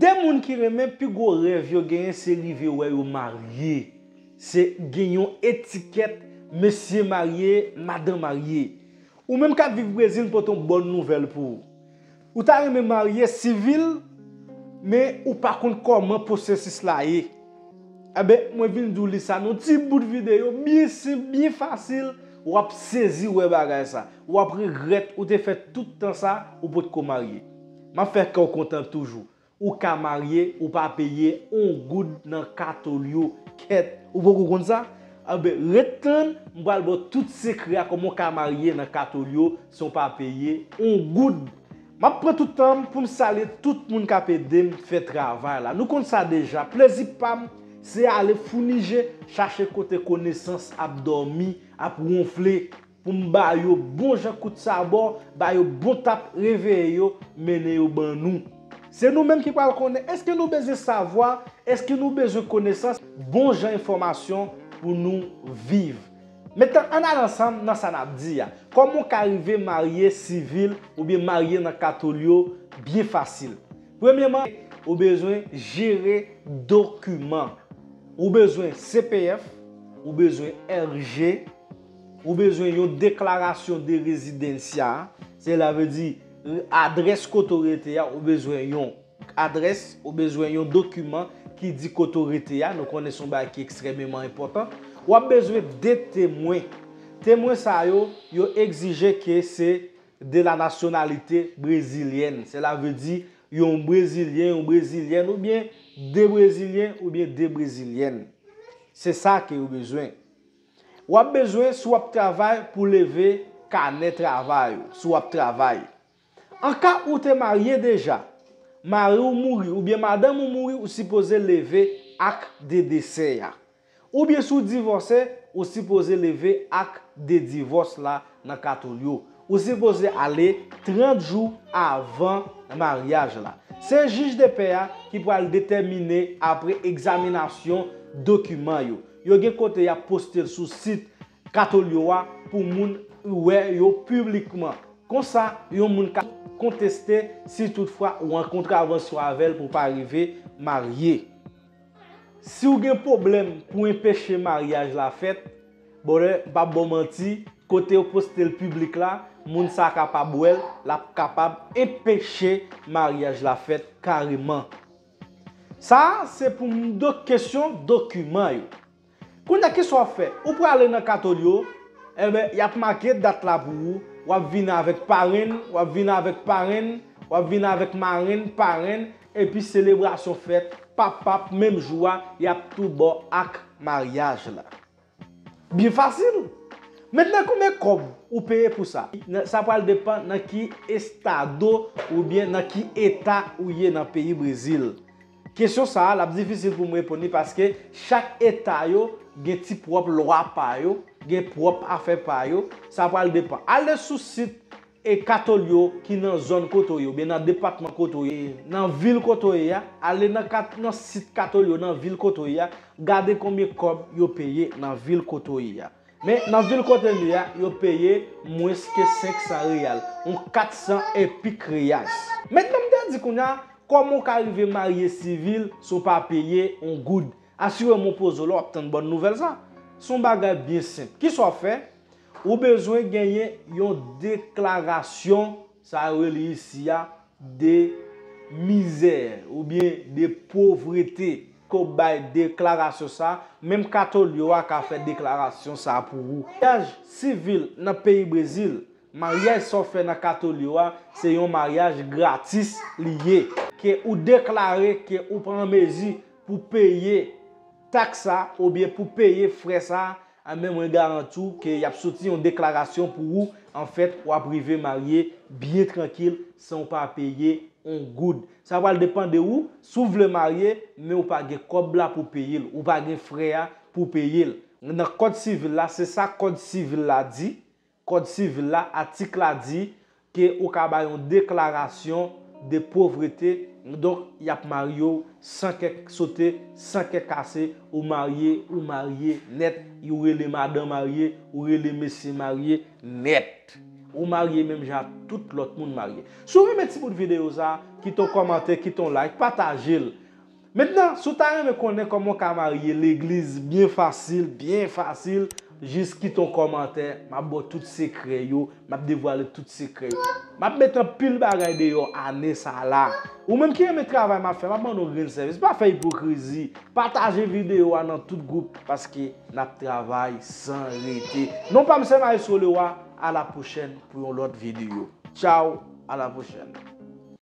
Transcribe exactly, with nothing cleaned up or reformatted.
De moun ki renmen, pi gwo rèv yo genyen se rive wè yo marye. Se gen yon etikèt mesye marye, madan marye. Ou menm k ap viv Brezil, m pote yon bòn nouvèl pou ou. Ou ta renmen marye sivil, men ou pa konn kòman pwosesis la ye. Enben, mwen vin di w li sa nan yon ti bout videyo, byen senp, byen fasil, w ap sezi wè bagay sa. W ap regrèt ou te fè tout tan sa, ou potko marye. M ap fè kè w kontan toujou. Ou ka marye, ou pa peye on goud nan Katolyo. Kèt, ou poko konn sa? Enben, ret tann, m pral ba w tout sekrè a, kòman w ka marye nan Katolyo san w pa peye on goud. M ap pran tout tan m pou m salye tout moun k ap ede m fè travay la. Nou konn sa deja, plezi pa m, se ale founi je, chache kote konesans ap dòmi, ap wonfle, pou m ba yo bon jan kout sabò, ba yo bon tap, reveye yo, mennen yo ban nou. Se nou menm ki pral konnen èske nou bezwen savwa, èske nou bezwen konesans, bon jan enfòmasyon pou nou viv. Mentnan, ann al ansanm nan sa n ap di a. Kòman w ka rive marye sivil oubyen marye nan Katolyo byen fasil? Premyèman, ou bezwen jere dokiman. Ou bezwen C P F, ou bezwen R G, ou bezwen yon deklarasyon de rezidancia, sela vle di adrès kote w rete a, ou bezwen yon adrès, ou bezwen yon dokiman ki di kote w rete a, nou konnen se yon bagay ki ekstrèmeman enpòtan. W ap bezwen de temwen. Temwen sa yo, yo egzije ke se de la nationalité brésilienne. Sela vle di yon Brezilyen, yon Brezilyèn, oubyen de Brezilyen, oubyen de Brezilyèn. Se sa ke yo bezwen. W ap bezwen, si w ap travay, pou leve kanè travay ou, si w ap travay. An ka ou te marye deja, mari w mouri oubyen madanm ou mouri, ou sipoze leve ak de desè a. Oubyen si w divòse, ou sipoze leve ak de divòs la nan Katolyo. Ou sipoze ale trant jou avan maryaj la. Se jij de pè a ki pral detèmine apre egzaminasyon dokiman yo. Yo gen kote y ap poste l sou sit Katolyo a pou moun wè yo piblikman. Konsa, yon moun ka konteste si toutfwa ou an kontravansyon avè l pou w pa rive marye. Si w gen pwoblèm pou enpeche maryaj la fèt, brother, m p ap ba w manti, kote yo poste l piblik la, moun sa a kapab wè l, l ap kapab enpeche maryaj la fèt kareman. Sa a se pou m do kesyon dokiman yo. Kounye a, kisa w ap fè? Ou prale nan Katolyo, enben, y ap make dat la pou ou, w ap vin avèk parenn, w ap vin avèk parenn, w ap vin avèk marenn, parenn, epi selebrasyon fèt, pap, pap, menm jou a, y ap tou ba w ak maryaj la. Byen fasil. Mentnan, konbyen kòb ou peye pou sa? Nan, sa pral depann nan ki estado oubyen nan ki eta ou ye nan peyi Brezil. Kesyon sa a, l ap difisil pou m reponn li paske chak eta yo gen ti pwòp lwa pa yo, gen pwòp afè pa yo, sa pral depann. Ale sou sit e Katolyo ki nan zòn kote w ye, oubyen nan depatman kote w ye, nan vil kote w ye a, ale nan kat-, nan sit Katolyo nan vil kote w ye a, gade konbyen kòb yo peye nan vil kote w ye a. Men nan vil kote m ye a, yo peye mwens ke senk san reyal, yon kat san e pik reyas. Mentnan m te di kounye a, kòman w ka rive marye sivil san w pa peye yon goud? Asire m w poze w la, w ap tann bòn nouvèl sa. Se yon bagay byen senp. Kisa w ap fè? Ou bezwen genyen yon deklarasyon, sa yo rele isi a, de mizè, oubyen de povrete. Ke w bay deklarasyon sa, menm Katolyo a ka fè deklarasyon sa pou ou. Maryaj sivil nan peyi Brezil, maryaj sa w fè nan Katolyo a, se yon maryaj gratis li ye. Ke ou deklare ke ou pa an mezi pou peye taks sa, oubyen pou peye frè sa, enben, mwen garanti w ke y ap soti yon deklarasyon pou ou. Anfèt, w ap rive marye byen trankil, san w pa peye yon goud. Sa pral depann de ou, si w vle marye, men ou pa gen kòb la pou peye l, ou pa gen frè a pou peye l. Nan kòd sivil la, se sa kòd sivil la di. Kòd sivil la, atik la di ke ou ka bay yon deklarasyon de povrete, donk, y ap marye w san kè sote, san kè kase, ou marye, ou marye nèt, ou rele madan marye, ou rele mesye marye nèt. Ou marye menm jan ak tout lòt moun marye. Si w renmen ti bout videyo sa, kite yon kòmantè, kite yon like, pataje l. Mentnan, si w ta renmen konnen kòman w ka marye legliz byen fasil, byen fasil, jis kite yon kòmantè, m ap ba w tout sekrè yo, m ap devwale tout sekrè yo. M ap met anpil bagay deyò ane sa la. Ou menm ki renmen travay m ap fè, m ap mande w grenn sèvis. Pa fè ipokrizi. Pataje videyo a nan tout gwoup paske n ap travay san rete. Non pa m se Maestro Leroy. À la prochaine pou yon lòt videyo. Tchao, à la prochaine.